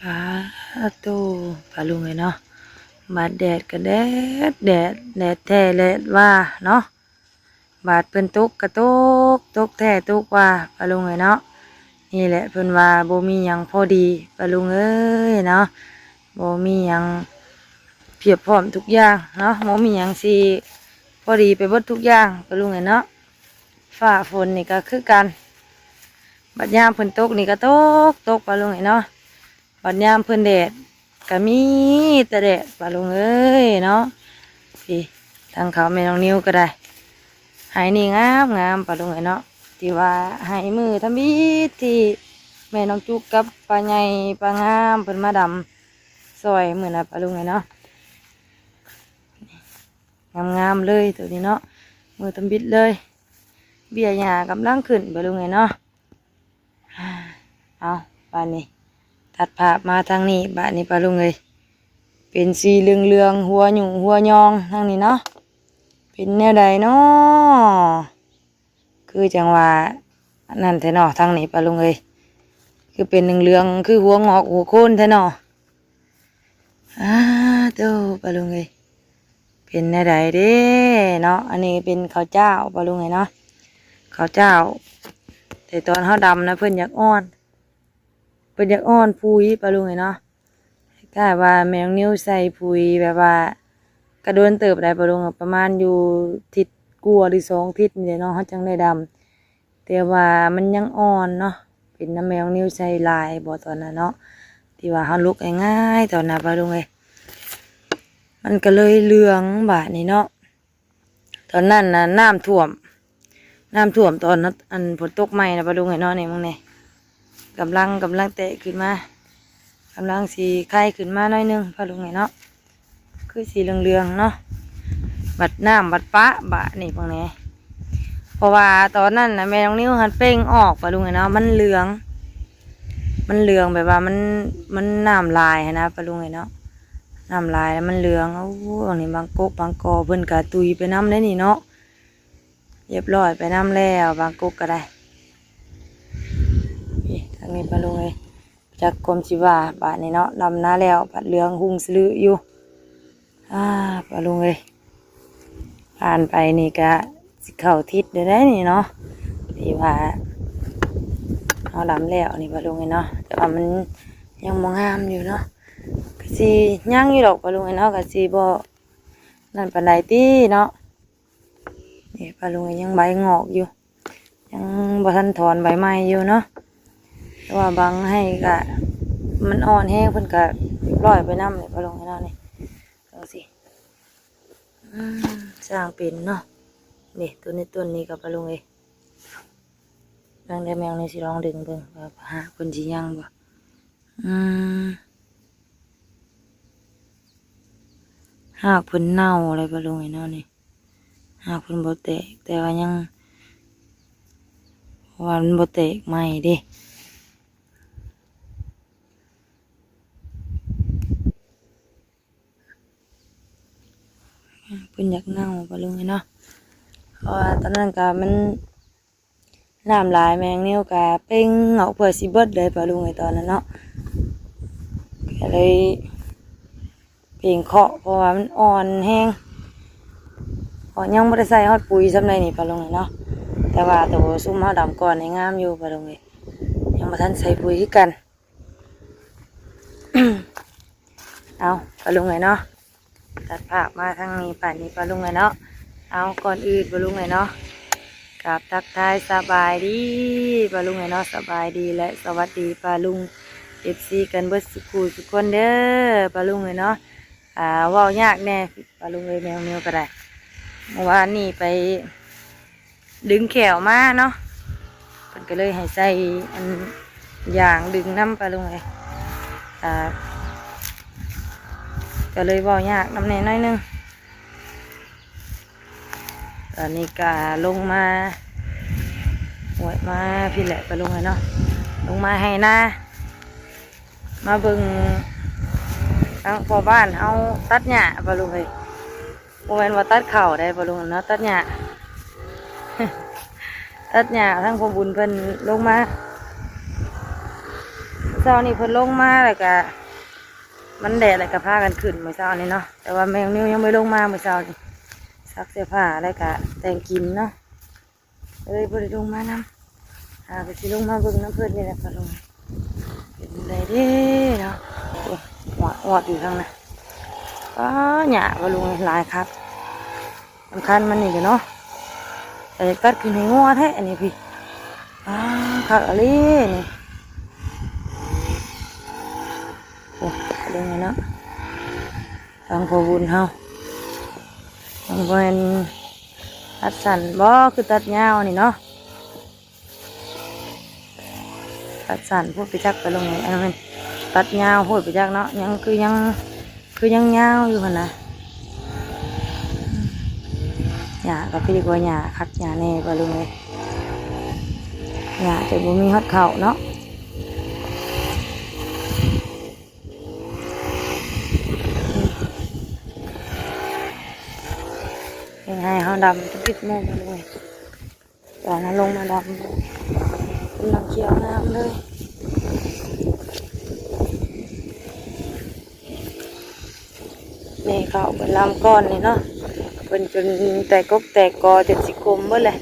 ປາໂຕ ປາລຸງເອີຍເນາະ ບາດແດດກໍແດດ ແດດ ແດດແທ້ແດດວ່າເນາະ ບາດເພິ່ນຕົກກໍຕົກ ຕົກແທ້ຕົກວ່າ ປາລຸງເອີຍເນາະ. ນີ້ແຫຼະເພິ່ນວ່າບໍ່ມີຫຍັງພໍດີ ປາລຸງເອີຍເນາະ ບໍ່ມີຫຍັງພຽບພ້ອມທຸກຢ່າງເນາະ ບໍ່ມີຫຍັງຊິພໍດີໄປເບິດທຸກຢ່າງ ປາລຸງເອີຍເນາະ. ຟ້າຝົນນີ້ກໍຄືກັນ ບັດຍາມເພິ່ນຕົກນີ້ກໍຕົກ ຕົກ ປາລຸງເອີຍເນາະ. ບັດຍາມເພິ່ນແດດກໍມີແຕ່ແດດ ປາລຸງເອີຍເນາະ. ນີ້ ທາງເຂົາແມ່ນ້ອງນິວກໍໄດ້ ໄຮ່ນີ້ງາມໆ ປາລຸງເອີຍເນາະ ທີ່ວ່າໄຮ່ມື້ທຳອິດທີ່ແມ່ນ້ອງຈຸກກັບປ້າໃຫຍ່ປ້າງາມເພິ່ນມາດຳຊ່ອຍມື້ນະ ປາລຸງເອີຍເນາະ. ງາມໆເລີຍໂຕນີ້ເນາະ ມື້ທຳອິດເລີຍ ເບ້ຍຫຍ້າກຳລັງຂຶ້ນ ປາລຸງເອີຍເນາະ. ເອົາ ບາດນີ້ຕັດພາບມາທາງນີ້ ບາດນີ້ ປາລຸງເອີຍ ເປັນສີເຫຼືອງໆ ຫົວຫຍຸ້ງຫົວຍອງທາງນີ້ເນາະ ເປັນແນວໃດເນາະ ຄືຈັ່ງວ່າອັນນັ້ນແທ້ເນາະ ທາງນີ້ ປາລຸງເອີຍ ຄືເປັນເຫຼືອງໆ ຄືຫົວງອກຫົວໂຄນແທ້ເນາະ. ອາໂຕ ປາລຸງເອີຍ ເປັນແນວໃດເດ້ເນາະ. ອັນນີ້ເປັນເຂົ້າຈ້າວ ປາລຸງເອີຍເນາະ ເຂົ້າຈ້າວ ແຕ່ຕອນເຮົາດຳນະ ເພິ່ນຢາກອ່ອນ ເພິ່ນຢາກອ່ອນຜຸຍ ປາລຸງເອີຍເນາະ. ຄ້າຍວ່າແມ່ນ້ອງນິວໃສ່ຜຸຍແບບວ່າກະດົນເຕີບໄດ໋ ປາລຸງ ປະມານຢູ່ທິດກວ່າ ຫຼື ສອງທິດນີ້ແຫຼະເນາະ ເຮົາຈັ່ງໄດ້ດຳ. ແຕ່ວ່າມັນຍັງອ່ອນເນາະ ເປັນນຳແມ່ນ້ອງນິວໃສ່ຫຼາຍບໍ່ຕອນນັ້ນເນາະ ທີ່ວ່າເຮົາລຸກງ່າຍໆຕອນນັ້ນ ປາລຸງເອີຍ ມັນກໍເລີຍເຫຼືອງບາດນີ້ເນາະ. ຕອນນັ້ນນະນ້ຳຖ້ວມ ນ້ຳຖ້ວມຕອນອັນຝົນຕົກໃໝ່ນະ ປາລຸງເອີຍເນາະ. ນີ້ເບິ່ງແດ່ ກຳລັງ ກຳລັງແຕກຂຶ້ນມາ ກຳລັງຊິໄຄຂຶ້ນມາໜ້ອຍໜຶ່ງ ປາລຸງເອີຍເນາະ ຄືສີເຫຼືອງໆເນາະ. ບັດນ້ຳບັດປະບາດນີ້ເບິ່ງແດ່ ເພາະວ່າຕອນນັ້ນນະແມ່ນ້ອງນິວຫັ້ນເປັ່ງອອກ ປາລຸງເອີຍເນາະ ມັນເຫຼືອງ ມັນເຫຼືອງແບບວ່າມັນ ມັນນ້ຳຫຼາຍຫັ້ນນະ ປາລຸງເອີຍເນາະ ນ້ຳຫຼາຍແລ້ວມັນເຫຼືອງ. ໂອ້ ອັນນີ້ບາງກົກບາງກໍເພິ່ນກໍຕຸຍໄປນຳໄດ໋ນີ້ເນາະ ຮຽບຮ້ອຍໄປນຳແລ້ວ ບາງກົກກໍໄດ້. ນີ້ ທາງນີ້ ປາລຸງເອີຍ ຈັກຄວາມຊິວ່າບາດນີ້ເນາະ ດຳນາແລ້ວພັດເຫຼືອງຮຸ່ງສະລຶຢູ່. ອາ ປາລຸງເອີຍ ຜ່ານໄປນີ້ກະຊິເຂົ້າທິດແລ້ວເດ້ນີ້ເນາະ ທີ່ວ່າເຮົາດຳແລ້ວນີ້ ປາລຸງເອີຍເນາະ. ແຕ່ວ່າມັນຍັງບໍ່ງາມຢູ່ເນາະ ກະຊິຍັງຢູ່ດອກ ປາລຸງເອີຍເນາະ ກະຊິບໍ່ນັ້ນປານໃດຕິເນາະ. ນີ້ ປາລຸງເອີຍ ຍັງໃບງອກຢູ່ ຍັງບໍ່ທັນຖອນໃບໃໝ່ຢູ່ເນາະ ແຕ່ວ່າບາງໄຮ່ກະມັນອ່ອນແຮງ ເພິ່ນກະລອຍໄປນຳນີ້ ປາລຸງເອີຍເນາະ. ນີ້ຈັ່ງຊີ້ ອືມ ຊ່າງເປັນເນາະ. ນີ້ ຕົ້ນນີ້ ຕົ້ນນີ້ກໍ ປາລຸງເອີຍ ເບິ່ງແດ່ ແມວນີ້ຊິລອງດຶງເບິ່ງວ່າຮາກເພິ່ນຊິຍັງບໍ່. ອືມ ຮາກເພິ່ນເນົ່າແລ້ວ ປາລຸງເອີຍເນາະ. ນີ້ ຮາກເພິ່ນບໍ່ແຕກ ແຕ່ວ່າຍັງ ເພາະວ່າມັນບໍ່ແຕກໃໝ່ເດ້ ເພິ່ນຢາກເນົ່າ ປາລຸງເອີຍເນາະ. ເພາະວ່າຕອນນັ້ນກະມັນ ນ້ຳຫຼາຍ ແມ່ນ້ອງນິວກະເປັ່ງອອກເພື່ອຊິເບິດເລີຍ ປາລຸງເອີຍ ຕອນນັ້ນເນາະ. ກະເລີຍເປັ່ງເຄາະ ເພາະວ່າມັນອ່ອນແຮງ ເພາະຍັງບໍ່ໄດ້ໃສ່ຮອດປຸຍສ່ຳໃດນີ້ ປາລຸງເອີຍເນາະ. ແຕ່ວ່າໂຕຊຸມເຮົາດຳກ່ອນນີ້ງາມຢູ່ ປາລຸງເອີຍ ຍັງບໍ່ທັນໃສ່ປຸຍຄືກັນ. ເອົາ ປາລຸງເອີຍເນາະ ຕັດພາບມາທາງນີ້ ປານນີ້ ປາລຸງເອີຍເນາະ. ເອົາ ກ່ອນອື່ນ ປາລຸງເອີຍເນາະ ກາບທັກທາຍສະບາຍດີ ປາລຸງເອີຍເນາະ ສະບາຍດີ ແລະ ສະຫວັດດີ ປາລຸງ ເອັຟຊີ ກັນເບິດສູ່ຄູ່ສູ່ຄົນເດີ ປາລຸງເອີຍເນາະ. ອ່າ ເວົ້າຍາກແດ່ ປາລຸງເອີຍ ແມ່ນ້ອງນິວກໍໄດ້ ເມື່ອວານນີ້ໄປດຶງແຂ້ວມາເນາະ ເພິ່ນກໍເລີຍໃຫ້ໃສ່ອັນຢາງດຶງນຳ ປາລຸງເອີຍ. ອ່າ ກໍເລີຍເວົ້າຍາກນຳແດ່ໜ້ອຍໜຶ່ງ. ຕອນນີ້ກະລົງມາ ໂອ້ຍ ມາພີ້ແຫຼະ ປາລຸງເອີຍເນາະ ລົງມາໄຮ່ນາ ມາເບິ່ງທາງພໍ່ບ້ານເຮົາຕັດຫຍ້າ ປາລຸງເອີຍ. ບໍ່ແມ່ນວ່າຕັດເຂົ້າໄດ໋ ປາລຸງເນາະ ຕັດຫຍ້າ ຕັດຫຍ້າ. ທາງພໍ່ບຸນເພິ່ນລົງມາ ເຊົ້ານີ້ເພິ່ນລົງມາແລ້ວກະ ມັນແດດແລ້ວກະພາກັນຂຶ້ນມື້ເຊົ້ານີ້ເນາະ ແຕ່ວ່າແມ່ນ້ອງນິວຍັງບໍ່ລົງມາມື້ເຊົ້ານີ້ ຊັກເສື້ອຜ້າແລ້ວກະແຕ່ງກິນເນາະ ເອີຍ ບໍ່ໄດ້ລົງມານຳ ຫາກໍຊິລົງມາເບິ່ງນຳເພິ່ນນີ້ແຫຼະ ປະລຸງ ເປັນຈັ່ງໃດເດ້ເນາະ ໂອ້ຍ ອວດໆຢູ່ທາງນັ້ນ ປ້າ ຫຍ້າ ປະລຸງ ຫຼາຍຄັກ ສຳຄັນມັນນີ້ແຫຼະເນາະ ແຕ່ກັດຂຶ້ນໃຫ້ງົວແທ້ອັນນີ້ພີ້ ອ້າ ຄັກອີ່ຫຼີນີ້ ໂອ້ ເບິ່ງເນາະ ທາງພໍ່ບຸນເຮົາ ມັນບໍ່ແມ່ນຕັດສັ້ນບໍ ຄືຕັດຍາວນີ້ເນາະ ຕັດສັ້ນໂພດໄປຈັກ ປະລຸງເອີຍ ອັນນັ້ນແມ່ນຕັດຍາວໂພດໄປຈັກເນາະ ຍັງຄືຍັງ ຄືຍັງຍາວຢູ່ຫັ້ນນະ ຫຍ້າກໍຄືວ່າຫຍ້າຄັກຫຍ້າແນ່ ປະລຸງເອີຍ ຫຍ້າຈົນບໍ່ມີຮອດເຂົ້າເນາະ ເຮັດໃຫ້ເຮົາດຳປິດໝູ່ ປະລຸງເອີຍ. ຕອນເຮົາລົງມາດຳ ກຳລັງຂຽວງາມເລີຍ ແມ່ເຂົ້າເພິ່ນລຳກ່ອນນີ້ເນາະ ເພິ່ນຈົນແຕກກົກແຕກກໍຈົນຊິກົມເບິດແຫຼະ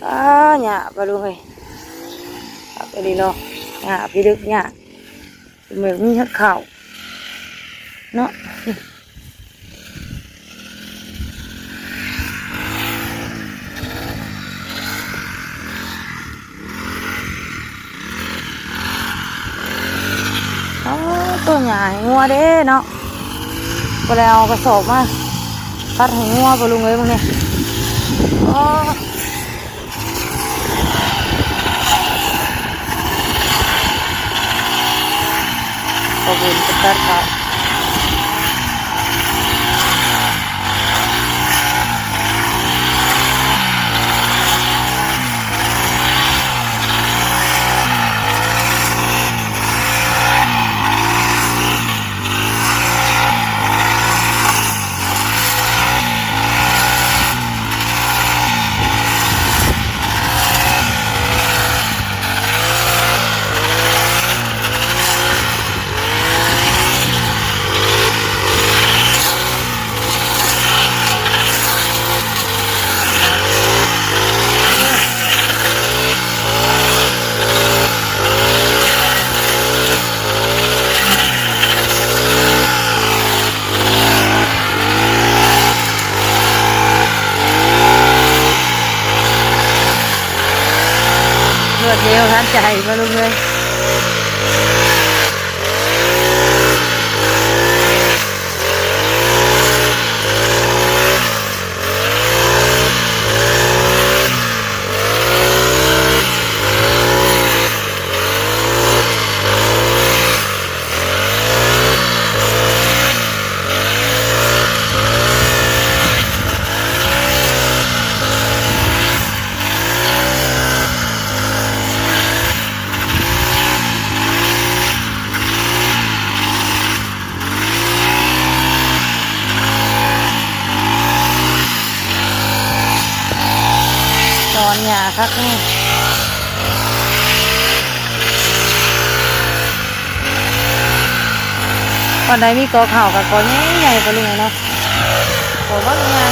ອ້າ ຫຍ້າ ປະລຸງເອີຍ ຄັກອີ່ຫຼີເນາະ ຫຍ້າພິລຶກຫຍ້າ ເໝືອນມີຮອດເຂົ້າເນາະ ອໍ ໂຕຫຍ້າໃຫ້ງົວເດ້ເນາະ ບໍ່ໄດ້ເອົາກະສອບມາຕັດໃຫ້ງົວ ປະລຸງເອີຍ ເບິ່ງແນ່ ອໍ. ຂອບຄຸນທີ່ຕັດເຂົ້າ ລວດເລັວທັນໃຈ ບໍ່ລຸງເອີຍ. ຕອນຫຍ້າຄັກແນ່ ບ່ອນໃດມີກໍເຂົ້າກໍກໍໃຫຍ່ໆ ປະລຸງເນາະ ກໍບັກໃຫຍ່.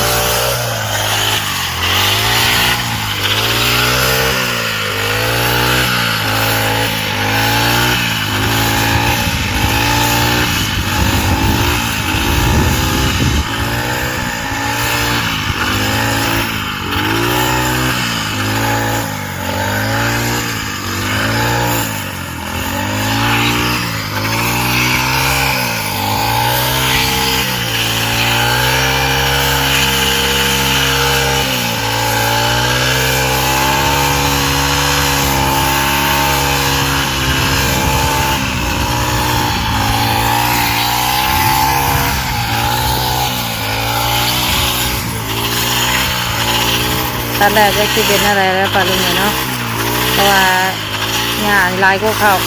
ຕອນແລກກໍຊິເປັນແນວໃດແລ້ວປະລຸງເອີຍເນາະ ເພາະວ່າຫຍ້າຫຼາຍກວ່າເຂົ້າ.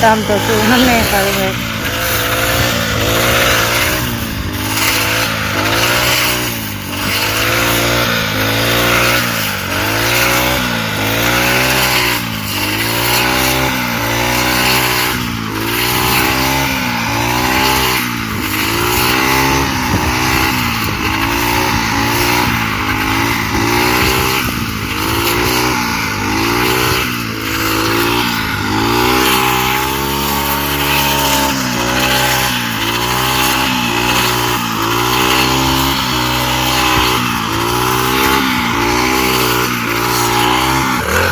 ຕາມຕໍ່ສູ້ນຳແນ່ຄ່ະທຸກຄົນ.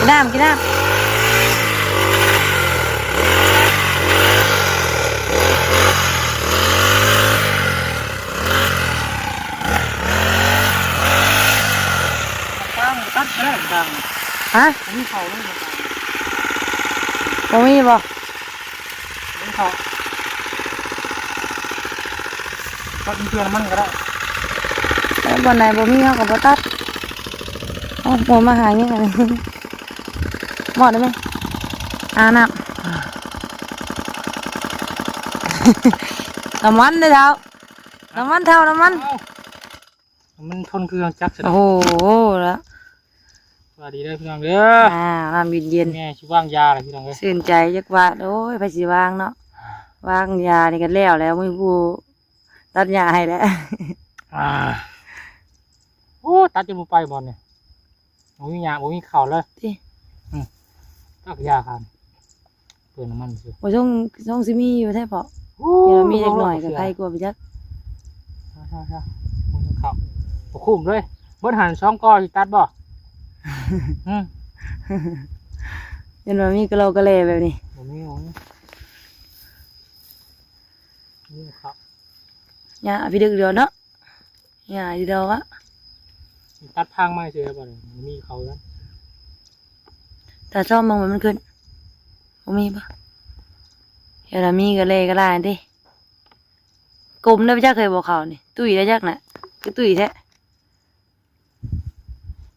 ກິນນ້ຳ ກິນນ້ຳ. ຟາງຕັດກໍໄດ້ຟາງ. ຮະ? ມີເຂົ້າເລີຍ. ບໍ່ມີບໍ່? ມີເຂົ້າ. ຕັດເພື່ອມັນກໍໄດ້. ແລ້ວບ່ອນໃດບໍ່ມີເຮົາກໍບໍ່ຕັດ. ເອົາ ໝູມາຫາຫຍັງອັນນີ້? ໝໍດໄດ້ໄໝ? ອາ ນ້ຳ. ນ້ຳມັນເດີ້ເຖົ້າ. ນ້ຳມັນເຖົ້າ ນ້ຳມັນ. ເອົາ ມັນທົນເຄື່ອງຈັກຊະ. ໂອ້ໂຫ ລະ ສະບາຍດີເດີພີ່ນ້ອງເດີ. ອ່າ ນ້ຳເຢັນໆ ແມ່ຊິວາງຢາລະພີ່ນ້ອງເອີຍ. ຊື່ນໃຈຈັກບາດ. ໂອ້ຍ ໃຜຊິວາງເນາະ. ວາງຢານີ້ກໍແລ້ວແລ້ວ ມີຜູ້ຕັດຫຍ້າໃຫ້ແລ້ວ. ອ່າ ໂອ້ ຕັດຈົນບໍ່ໄປບ່ອນນີ້. ບໍ່ມີຫຍ້າ ບໍ່ມີເຂົ້າເລີຍຕິ. ອືມ ຕັດຢາຄັນ ເປືອງນ້ຳມັນຊື່. ໂອ້ຍ ຊົງ ຊົງຊິມີຢູ່ແທ້ເພາະ. ໂອ້ ເອີ ມີເລັກນ້ອຍກໍໄຄກວ່າໄປຈັກ. ເຂົ້າ ບໍ່ຄຸ້ມເລີຍ. ເບິດຫັ້ນສອງກໍຊິຕັດບໍ່? ອືມ ຍັນວ່າມີກະລໍກະແລແບບນີ້. ບໍ່ມີ ບໍ່ມີ. ນີ້ເຂົ້າ ຫຍ້າພີ່ດຶກດຽວເນາະ. ຫຍ້າຢູ່ດອກອະ. ຕັດພາງມາເສີບໍ່ໄດ້ ມີເຂົາກັນ. ຖ້າຊອມເບິ່ງວ່າມັນຂຶ້ນ ບໍ່ມີບໍ່? ເຮັດລະມີກະແລກະລາຍຕິ. ກົມໄດ້ໄປຈັກເຄີຍບໍ່ເຂົ້ານີ້? ຕຸ້ຍໄດ້ຈັກນະ ຄືຕຸ້ຍແທ້.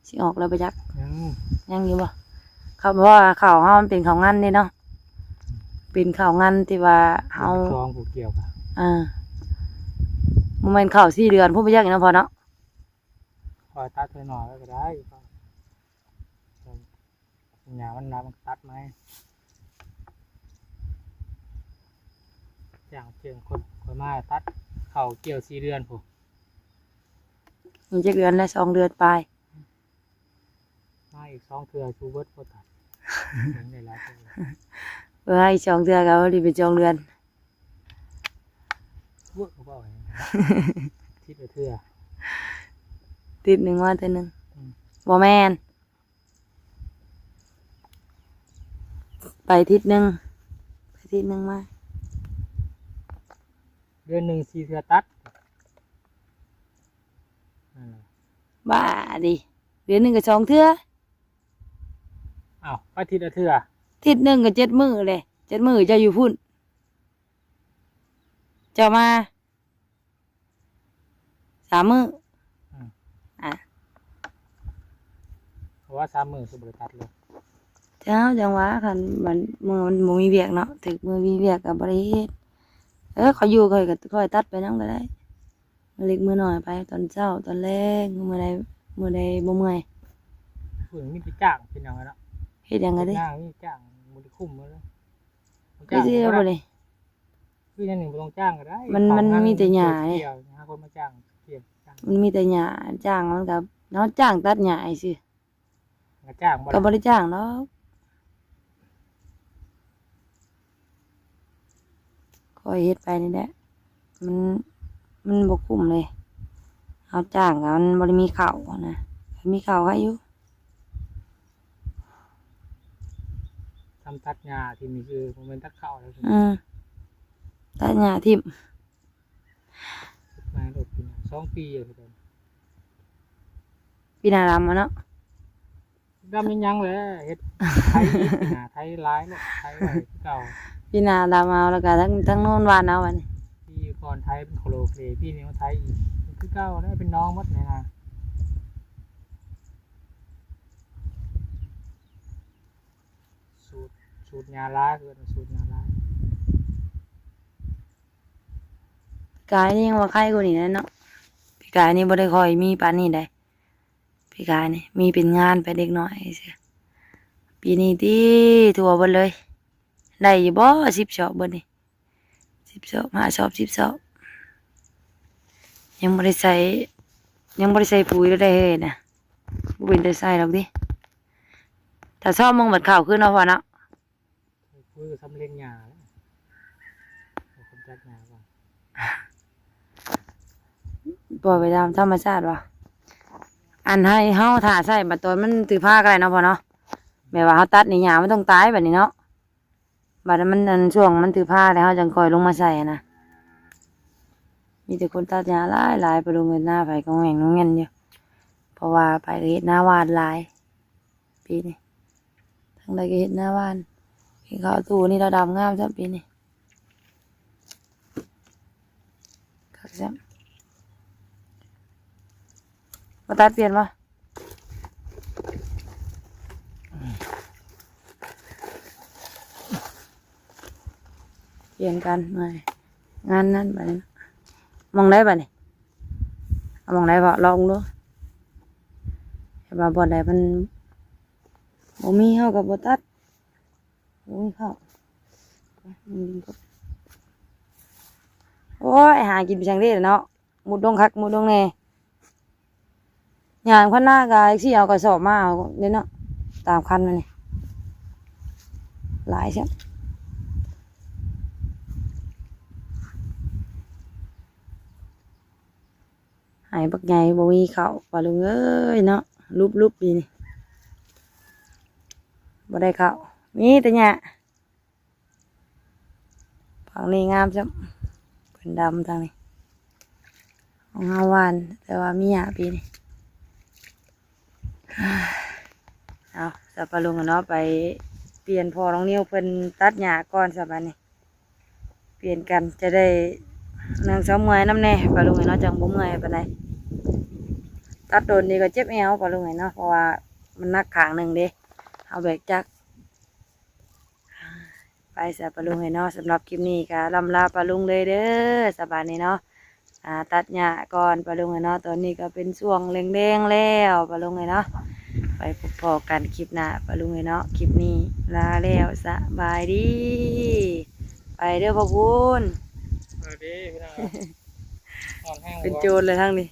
ຊິອອກແລ້ວໄປຈັກ. ຍັງ ຍັງຢູ່ບໍ່? ເຂົາ ເພາະວ່າເຂົ້າເຮົາມັນເປັນເຂົ້າງັນເດ້ເນາະ. ເປັນເຂົ້າງັນທີ່ວ່າເຮົາ ສອງຜູ້ກ່ຽວກະ ອ່າ ບໍ່ແມ່ນເຂົ້າສີ່ເດືອນພຸ້ນໄປຈັກເນາະພໍ່ເນາະ. ຂ້ອຍຕັດໄປໜ້ອຍແລ້ວກໍໄດ້ ຫຍ້າມັນໜາ ມັນຕັດໃໝ່. ຈ້າງເພງຄົນ ຂ້ອຍມາຕັດເຂົ້າກ່ຽວສີ່ເດືອນພຸ້ນ. ມັນຈັກເດືອນແລ້ວ? ສອງເດືອນປາຍ. ມາອີກສອງເທື່ອ ຊູເບິດບໍ່ທັນ. ຍັງໄດ້ຫຼາຍເທື່ອ. ເອີ ອີກສອງເທື່ອກໍພໍດີເປັນສອງເດືອນ. ເວີ້ ເວົ້າໃຫ້ ທິດລະເທື່ອ ທິດໜຶ່ງມາເທື່ອໜຶ່ງ. ອືມ ບໍ່ແມ່ນ ໄປທິດໜຶ່ງ ໄປທິດໜຶ່ງມາ. ເດືອນໜຶ່ງສີ່ເທື່ອຕັດ. ນັ້ນແຫຼະ ບ້າຕິ ເດືອນໜຶ່ງກໍສອງເທື່ອ. ອ້າວ ໄປທິດລະເທື່ອ. ທິດໜຶ່ງກໍເຈັດມື້ເດ້ ເຈັດມື້ເຈົ້າຢູ່ພຸ້ນ ເຈົ້າມາ ສາມມື້. ອືມ ອ່າ ເພາະວ່າສາມມື້ຄືບໍ່ໄດ້ຕັດເລີຍ. ເຈົ້າ ຈັ່ງວ່າ ຄັນມັນ ມື້ມັນບໍ່ມີວຽກເນາະ ຖືກມື້ມີວຽກກໍບໍ່ໄດ້ເຮັດ. ເອີ ຂ້ອຍຢູ່ ຂ້ອຍກໍ ຂ້ອຍຕັດໄປນຳກໍໄດ້. ມື້ເລັກມື້ນ້ອຍໄປ ຕອນເຊົ້າຕອນແລງ ມື້ໃດ ມື້ໃດບໍ່ເມື່ອຍ. ເພິ່ນມີແຕ່ຈ້າງເປັນຫຍັງເນາະ ເຮັດຫຍັງກໍໄດ້ ເຮັດນາມີແຕ່ຈ້າງ ບໍ່ໄດ້ຄຸ້ມເລີຍ. ຈ້າງກໍບໍ່ໄດ້ ຄືຫຍັງນີ້ບໍ່ຕ້ອງຈ້າງກໍໄດ້. ມັນ ມັນມີແຕ່ຫຍ້າເດ້ ຫາຄົນມາຈ້າງກ່ຽວ ມັນມີແຕ່ຫຍ້າ ຈ້າງມັນກໍ ເຮົາຈ້າງຕັດຫຍ້າຊື່ ກໍຈ້າງບໍ່ ກໍບໍ່ໄດ້ຈ້າງດອກ. ຂ້ອຍເຮັດໄປນີ້ແຫຼະ ມັນ ມັນບໍ່ຄຸ້ມເລີຍ. ເຮົາຈ້າງກໍມັນບໍ່ໄດ້ມີເຂົ້ານະ ມີເຂົ້າໃຫ້ຢູ່. ທຳຕັດຫຍ້າຖິ້ມຊື່ໆ ບໍ່ແມ່ນຕັດເຂົ້າແລ້ວ. ອືມ ຕັດຫຍ້າຖິ້ມ ມາໂດດປີໜ້າ ສອງປີແລ້ວ. ປີໜ້າດຳເນາະ ດຳຍັງໆແຫຼະ ເຮັດໄຖອີກ ປີໜ້າໄຖຫຼາຍໂລດ ໄຖໄວ້ຄືເກົ່າ. ປີໜ້າດຳເອົາ ແລ້ວກໍທັງ ທັງໂນ້ນຫວ່ານເອົາບັດນີ້. ປີກ່ອນໄຖເປັນໂຄໂລເຄ ປີນີ້ມາໄຖອີກ ຄືເກົ່າແລ້ວ ເປັນໜອງໝົດນີ້ນະ. ສູດ ສູດຫຍ້າລາ ເອີ້ນວ່າສູດຫຍ້າລາ. ກາຍນີ້ຍັງວ່າໄຄກວ່ານີ້ແຫຼະເນາະ ປີກາຍນີ້ບໍ່ໄດ້ຄ່ອຍມີປານນີ້ໃດ໋ ປີກາຍນີ້ມີເປັນງານໄປເດັກນ້ອຍຊື່ ປີນີ້ຕິທົ່ວເບິດເລີຍ ໄດ້ຢູ່ບໍ່ ສິບຊອບເບິດນີ້ ສິບຊອບ ຫ້າຊອບ ສິບຊອບ ຍັງບໍ່ໄດ້ໃສ່ ຍັງບໍ່ໄດ້ໃສ່ປຸ໋ຍແລ້ວໄດ໋ເຮີຍນະ ບໍ່ເປັນຕາໃສ່ດອກຕິ ຖ້າຊອບເບິ່ງບັດເຂົ້າຄືນເນາະພໍ່ເນາະ. ປຸ໋ຍກໍສຳເລັງຫຍ້າແລ້ວ ກຳຈັດຫຍ້າກ່ອນ ປ່ອຍໄປຕາມທຳມະຊາດວ່າ ອັນໃຫ້ເຮົາຖ້າໃຊ້ບັດຕອນມັນຖືພາກໍໄດ້ເນາະພໍ່ເນາະ ແບບວ່າເຮົາຕັດນີ້ຫຍ້າມັນຕ້ອງຕາຍບັດນີ້ເນາະ ບັດມັນອັນຊ່ວງມັນຖືພາແລ້ວເຮົາຈັ່ງຄ່ອຍລົງມາໃສ່ຫັ້ນນະ ມີແຕ່ຄົນຕັດຫຍ້າຫຼາຍໆ ປະລຸງເອີຍ ນາໃຜກໍແຫວ່ງແຫວ່ງຢູ່ ເພາະວ່າໄປກໍເຮັດນາຫວ່ານຫຼາຍ ປີນີ້ ທາງໃດກໍເຮັດນາຫວ່ານ ເຫັນເຂົາຕູ້ນີ້ລະດຳງາມຊ້ຳປີນີ້ ຄັກຊ້ຳ ມາຕັດປ່ຽນບໍ່? ປ່ຽນກັນ ມາງານນັ້ນບາດນີ້ ໝ່ອງໃດບາດນີ້ ເອົາໝ່ອງໃດເພາະ ລອງເບິ່ງດູ ແຕ່ວ່າບ່ອນໃດມັນບໍ່ມີເຮົາກໍບໍ່ຕັດ ໂອ້ຍ ເຂົ້າ ໂອ້ຍ ຫາກິນໄປຈັ່ງເດ້ເນາະ ມຸດດົງຄັກມຸດດົງແນ່ ຍ່າງພັນນາກໍຊິເອົາກະສອບມາເອົາເດ້ເນາະ ຕາມຄັນມານີ້ ຫຼາຍຊ້ຳ ໄຮ່ບັກໃຫຍ່ບໍ່ມີເຂົ້າ ປາລຸງເອີຍເນາະ ຫຼຸບໆ ປີນີ້ ບໍ່ໄດ້ເຂົ້າ ມີແຕ່ຫຍ້າ ຝັ່ງນີ້ງາມຊ້ຳ ເພິ່ນດຳທາງນີ້ ຂອງເຮົາຫວ່ານ ແຕ່ວ່າມີຫຍ້າປີນີ້ ເອົາ ສະປາລຸງເນາະ ໄປປ່ຽນ ພໍ່ນ້ອງນິວເພິ່ນຕັດຫຍ້າກ່ອນສະບາດນີ້ ປ່ຽນກັນ ຈະໄດ້ນັ່ງເຊົາເມື່ອຍນຳແດ່ ປາລຸງເອີຍເນາະ ຈັ່ງບໍ່ເມື່ອຍປານໃດ ຕັດໂດນນີ້ກໍເຈັບແອວ ປາລຸງເອີຍເນາະ ເພາະວ່າມັນໜັກຂ້າງໜຶ່ງເດ້ ເຮົາແບກຈັກ ໄປສະປາລຸງເອີຍເນາະ ສຳລັບຄລິບນີ້ກໍລ່ຳລາປາລຸງເລີຍເດີ ສະບາຍດີເນາະ ອ່າ ຕັດຫຍ້າກ່ອນປາລຸງເອີຍເນາະ ຕອນນີ້ກໍເປັນຊ່ວງແລງໆ ແລ້ວປາລຸງເອີຍເນາະ ໄປພົບພໍ້ກັນຄລິບໜ້າປາລຸງເອີຍເນາະ ຄລິບນີ້ລາແລ້ວ ສະບາຍດີ ໄປເດີພໍ່ບຸນ ສະບາຍດີພີ່ນ້ອງ ຮ້ອນແຮງ ເປັນໂຈນເລີຍທາງນີ້